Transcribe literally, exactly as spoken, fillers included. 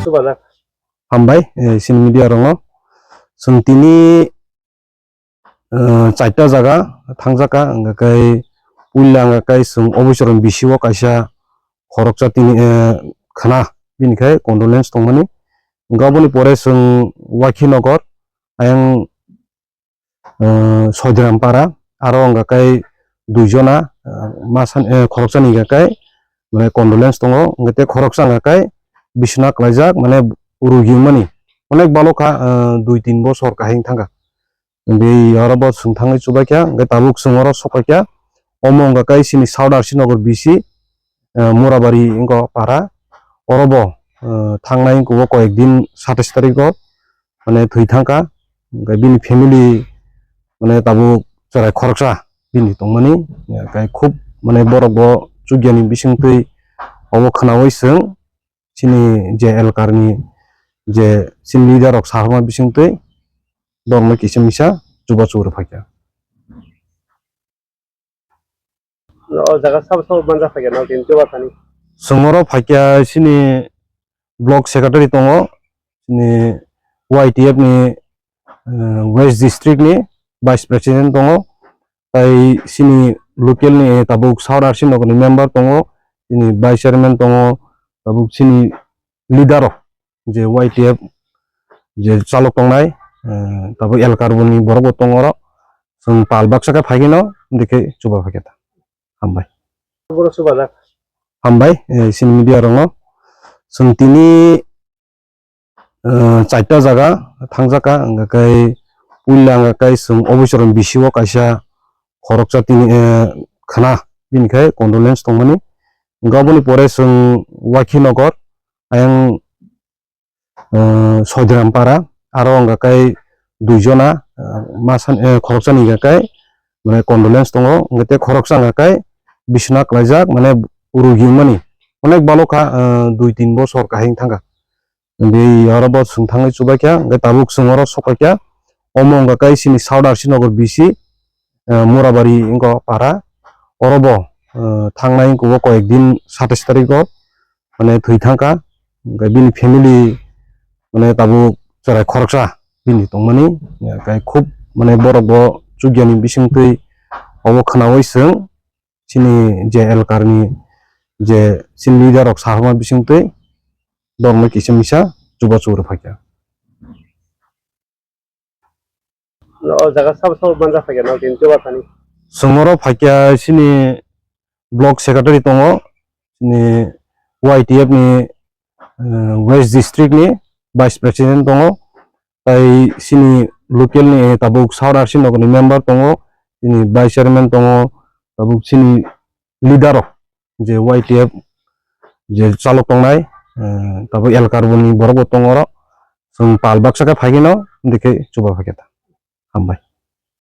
Chubajak. Hambai, eh, chini media rokno. Chwng tini, eh, chaita jaga thangjak kha, hwnkha khe puila hwnkha khe chwng oboichoroni bisingo kaisa khoroksa tini, eh, khna, bini khe condolence tongmani. Hwnkha aboni pore chwng Wakhinagar, ayang eh, Soidiram para, aro hwnkha khe duijona, eh, masa, eh, khoroksani hwnkha khe, mane, condolence tongo, hwnkha tei khoroksa hwnkha khe bisina klaijak, mane, rugi wngmani onek balo kha, eh, dui tin bosor kahing thangkha. Hwnkhe oro bo chwng thangwi chubaikha, hwnkhe tabuk chwng oro sokphaikha, omo hwnkha khe chini South R C Nagar B C, eh, Murabari wngkha para, oro bo, eh, thangnai wngkha o koyek din satais tarikh o, mane, thwi thangkha, hwnkhe bini family, mane, tabuk chwrai khoroksa bini tongmani, hwnkhe khub, mane, borok bo chukyani bisingtwi obo khnaui chwng chini je elkarni je chini leader rok saharma bisingtwi borokno kisa misa chubachu rwphaikha. O jaga sabo sabo manja phaikha nang tini chuba thani. Chwng oro phaikha chini block secretary tongo, chini Y T F ni, eh, West District ni vice president tongo, tai chini local ni, eh, tabuk South R C Nagar ni member tongo, chini vice chairman tongo, tabuk chini leader rok je Y T F je chalok tongnai, eh, tabuk elkar boni borok bo tongo oro. Chwng pal baksa khe phaikhe no, hwnkhe chuba phaikhe ta. Hambai. Boro chubajak. Hambai, eh, chini media rokno. Chwng tini, eh, chaita jaga thangjak kha, hwnkha khe puila hwnkha khe chwng oboichoroni bisingo kaisa khoroksa tini, eh, khna, bini khe condolence tongmani. Hwnkha aboni pore chwng Wakhinagar, ayang eh, Soidiram para, aro hwnkha khe duijona, eh, masa, eh, khoroksani hwnkha khe, mane, condolence tongo, hwnkha tei khoroksa hwnkha khe bisina klaijak, mane, rugi wngmani onek balo kha, eh, dui tin bosor kahing thangkha. Hwnkhe oro bo chwng thangwi chubaikha, hwnkhe tabuk chwng oro sokphaikha, omo hwnkha khe chini South R C Nagar B C, eh, Murabari wngkha para, oro bo, eh, thangnai wngkha o koyek din satais tarikh o, mane, thwi thangkha, hwnkhe bini family, mane, tabuk chwrai khoroksa bini tongmani, hwnkhe khub, mane, borok bo chukyani bisingtwi obo khnaui chwng chini je elkarni je chini leader rok saharma bisingtwi borokno kisa misa chubachu rwphaikha. O jaga sabo sabo manja phaikha nang tini chuba thani. Chwng oro phaikha chini block secretary tongo, chini Y T F ni, eh, West District ni vice president tongo, tai chini local ni, eh, tabuk South R C Nagar ni member tongo, chini vice chairman tongo, tabuk chini leader rok je Y T F je chalok tongnai, eh, tabuk elkar boni borok bo tongo oro. Chwng pal baksa khe phaikhe no, hwnkhe chuba phaikhe ta. Hambai.